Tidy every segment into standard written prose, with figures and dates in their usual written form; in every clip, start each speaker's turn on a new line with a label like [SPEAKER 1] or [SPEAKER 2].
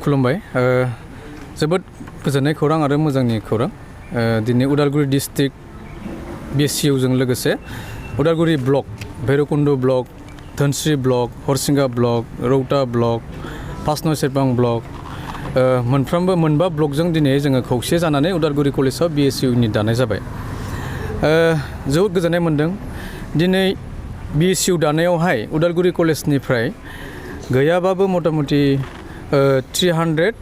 [SPEAKER 1] खुलुमबाय जोबोद गोजोननाय खौरां आरो मोजांनि खौरां दिनै उदालगुरि डिस्ट्रिक्ट BSU जों लोगोसे उदालगुरि ब्लक भैरबकुन्द ब्लक धोनस्रि ब्लक हरसिंगा ब्लक रौता ब्लक 5 नं सेरफां ब्लक मोनबा ब्लकजों दिनै जोङो खौसे जानानै उदालगुरि कलेजाव BSU नि दानाय जाबाय जोबोद गोजोननाय मोन्दों दिनै BSU दानायावहाय उदालगुरि कलेजनिफ्राय गैयाबाबो मटामटी 300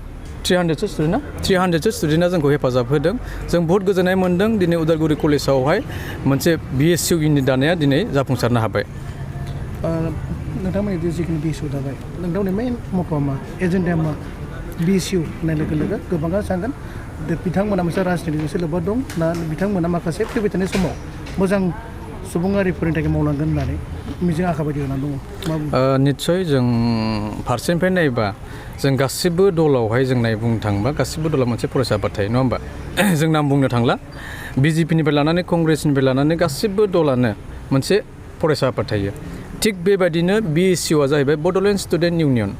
[SPEAKER 1] स्टुडेन्टआ जोंखौ हेफाजाब होदों जों बहुत गोजोननाय मोन्दों दिनै उदालगुरि कलेजावहाय मोनसे BSU नि दानाया दिनै जाफुंसारनो हाबाय
[SPEAKER 2] नोंथांमोननि जिखिनि BSU दाबाय नोंथांमोननि मेइन मथ'आ मा एजेन्डाया मा BSU होननाय लोगो लोगो गोबाङा सानगोन बिथांमोना मोनसे राजनितिजों लोब्बा दं ना बिथांमोना माखासे फैबाय थानाय समाव मोजां सुबुङारिफोरनि थाखाय मावलांगोन होननानै मिजिं आखा बायदि होनानै दङ
[SPEAKER 1] निस्सय जों फारसेनिफ्राय नायोबा जों गासिबो दलावहाय जों बुंनो थाङोबा गासिबो दला मोनसे फरायसा आफाद थायो नङा होमबा जों नाम बुंनो थांला BJP निफ्राय लानानै कंग्रेसनिफ्राय लानानै गासिबो दलानो मोनसे फरायसा आफाद थायो थिग बेबायदिनो BSU आ जाहैबाय बड'लेण्ड स्टुडेन्ट इउनियन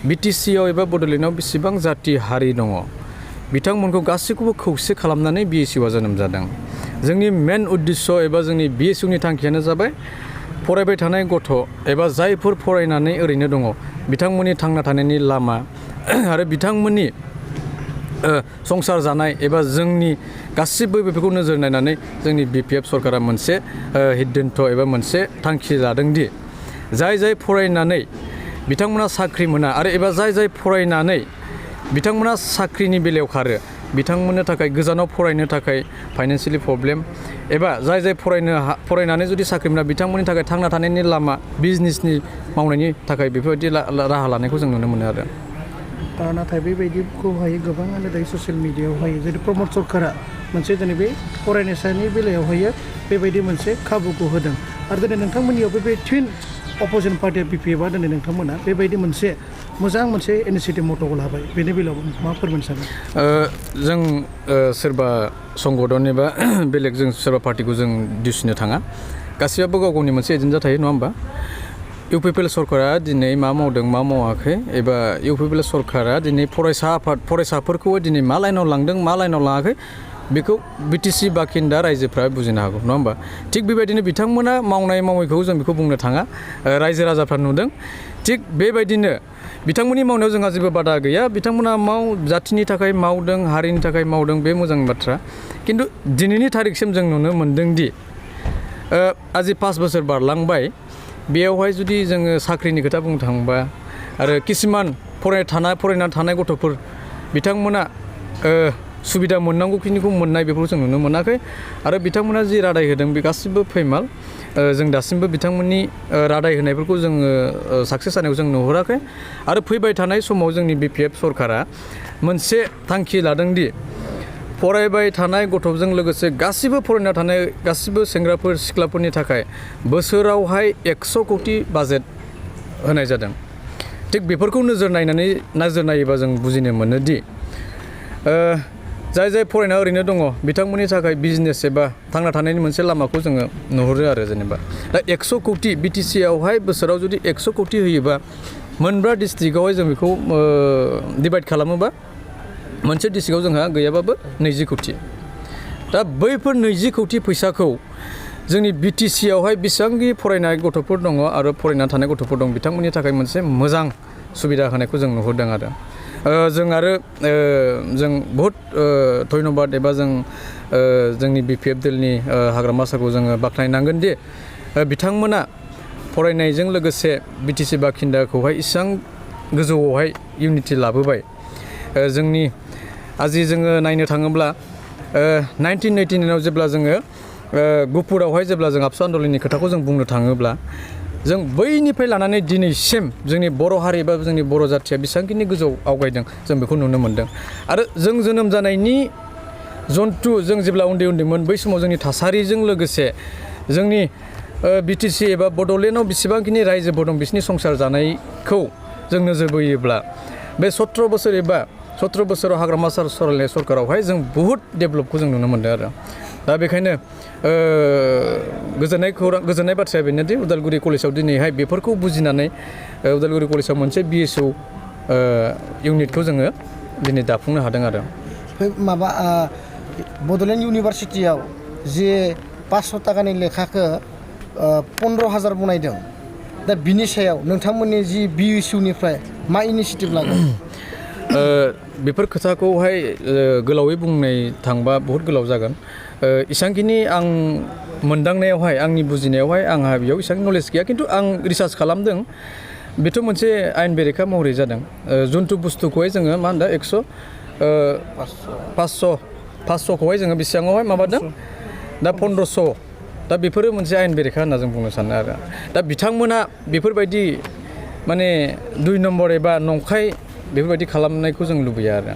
[SPEAKER 1] BTC आव एबा बड'लेण्डआव बेसेबां जाति हारि दङ बिथांमोनखौ गासैखौबो खौसे खालामनानै BSU आ जोनोम जादों जोंनि मेन उद्देश्य एबा जोंनि BSU नि थांखियानो जाबाय फरायबाय थानाय गथ' एबा जायफोर फरायनानै ओरैनो दङ बिथांमोननि थांना थानायनि लामा आरो बिथांमोननि संसार जानाय एबा जोंनि गासिबो बेफोरखौ नोजोर नायनानै जोंनि BPF सरकारा मोनसे सिद्धान्त एबा मोनसे थांखि लादोंदि जाय फरायनानै बिथांमोना साख्रि मोना आरो एबा जाय फरायनानै बिथांमोना साख्रिनि बेलायाव खारो बिथांमोननो थाखाय गोजानाव फरायनो थाखाय फाइनान्सियेलि प्रब्लेम एबा जाय फरायनानै जुदि साख्रि मोना बिथांमोननि थाखाय थांना थानायनि लामा बिजनेसनि मावनायनि थाखाय बेफोरबायदि राहा लानायखौ जों नुनो मोनो आरो
[SPEAKER 2] नाथाय बेबायदिखौहाय गोबाङानो दायो ससियेल मिडियायावहाय जुदि प्रमद सरकारा मोनसे दिनै बे फरायनायनि बेलायावहाय बेबायदि मोनसे खाबुखौ होदों आरो दिनै नोंथांमोननियाव बे टुइन अपोजिसन पार्टिया BPF आ दिनै नोंथांमोना बेबायदि मोनसे मोजां मोनसे इनिशिएटिभ मट'खौ लाबाय बेनि बेलायाव मा फोरमायनो सानो
[SPEAKER 1] जों सोरबा संगठन एबा बेलेग जों सोरबा पार्टिखौ जों दिसिनो थाङा गासिबाबो गाव गावनि मोनसे एजेन्डा थायो नङा होमबा UPPL सरकारा दिनै मा मावदों मा मावाखै एबा UPPL सरकारा दिनै फरायसाफोरखौ दिनै मा लाइनाव लांदों मा लाइनाव लाङाखै बेखौ BTC बाखिन्दा रायजोफ्रा बुजिनो हागौ नङा होमबा थिग बेबायदिनो बिथांमोना मावनाय मावैखौ जों बेखौ बुंनो थाङा रायजो राजाफ्रा नुदों थिग बेबायदिनो बिथांमोननि मावनायाव जोंहा जेबो बादा गैया बिथांमोना जाथिनि थाखाय मावदों हारिनि थाखाय मावदों बे मोजां बाथ्रा खिन्थु दिनैनि थारिखसिम जों नुनो मोन्दोंदि आजि 5 बोसोर बारलांबाय बेयावहाय जुदि जोङो साख्रिनि खोथा बुंनो थाङोबा आरो किसुमान फरायनानै थानाय गथ'फोर बिथांमोना सुबिदा मोननांगौखिनिखौ मोननाय बेफोरखौ जों नुनो मोनाखै आरो बिथांमोना जि रादाय होदों बे गासिबो फैमाल जों दासिमबो बिथांमोननि रादाय होनायफोरखौ जोङो साक्सेस जानायखौ जों नुहुराखै आरो फैबाय थानाय समाव जोंनि BPF सरकारा मोनसे थांखि लादोंदि फरायबाय थानाय गथ'जों लोगोसे गासिबो फरायना थानाय गासिबो सेंग्राफोर सिख्लाफोरनि थाखाय बोसोरावहाय 100 कोटि बाजेट होनाय जादों थिग बेफोरखौ नोजोर नायोबा जों बुजिनो मोनोदि जाय फरायना ओरैनो दङ बिथांमोननि थाखाय बिजनेस एबा थांना थानायनि मोनसे लामाखौ जोङो नुहुरो आरो जेनेबा दा 100 कोटि BTC आवहाय बोसोराव जुदि 100 कोटि होयोबा मोनब्रा डिस्ट्रिक्टआवहाय जों बेखौ डिभाइड खालामोबा मोनसे डिस्ट्रिक्टआव जोंहा गैयाबाबो 20 कोटि दा बैफोर 20 कोटि फैसाखौ जोंनि BTC आवहाय बेसेबांखि फरायनाय गथ'फोर दङ आरो फरायना थानाय गथ'फोर दं बिथांमोननि थाखाय मोनसे मोजां सुबिदा होनायखौ जों नुहुरदों आरो जों बहुत धन्यबाद एबा जोंनि BPF दलनि हाग्रामा सारखौ जोङो बाख्नायनांगोन दि बिथांमोना फरायनायजों लोगोसे BTC बाखिन्दाखौहाय इसां गोजौआवहाय इउनिटि लाबोबाय जोंनि आजि जोङो नायनो थाङोब्ला 1989 आव जेब्ला जोङो गुफुरावहाय जेब्ला जों आबसु आन्दलननि खोथाखौ जों बुंनो थाङोब्ला जों बैनिफ्राय लानानै दिनैसिम जोंनि बर' हारि एबा जोंनि बर' जाथिया बेसेबांखिनि गोजौ आवगायदों जों बेखौ नुनो मोन्दों आरो जों जोनोम जानायनि जन्थु जों जेब्ला उन्दैमोन बै समाव जोंनि थासारिजों लोगोसे जोंनि BTC एबा बड'लेण्डआव बेसेबांखिनि रायजोफोर दं बिसोरनि संसार जानायखौ जों नोजोर बोयोब्ला बे 17 बोसोराव हाग्रामा सारनाय सरकारावहाय जों बुहुत डेभेलपखौ जों नुनो मोन्दों आरो दा बेखायनो गोजोननाय बाथ्राया बेनोदि उदालगुरि कलेजाव दिनैहाय बेफोरखौ बुजिनानै उदालगुरि कलेजाव मोनसे BSU इउनिटखौ जोङो दिनै दाफुंनो हादों आरो
[SPEAKER 3] माबा बड'लेण्ड इउनिभारसिटियाव जे 500 टाकानि लेखाखौ 15,000 बनायदों दा बिनि सायाव नोंथांमोननि जि BUSUनिफ्राय मा इनिसियेटिभ लागोन
[SPEAKER 1] बेफोर खोथाखौहाय गोलावै बुंनाय थांबा बहुत गोलाव जागोन इसांखिनि आं मोनदांनायावहाय आंनि बुजिनायावहाय आंहा बेयाव इसां नलेज गैया खिन्थु आं रिसार्च खालामदों बेथ' मोनसे आयेन बेरेखा महरै जादों जुन्थु बुस्थुखौहाय जोङो मा होनदों 500खौहाय जोङो बेसेबाङावहाय माबादों दा 1500 दा बेफोरो मोनसे आयेन बेरेखा होनना जों बुंनो सानो आरो दा बिथांमोना बेफोरबायदि माने 2 नम्बर एबा नंखाय बेफोरबायदि खालामनायखौ जों लुबैया आरो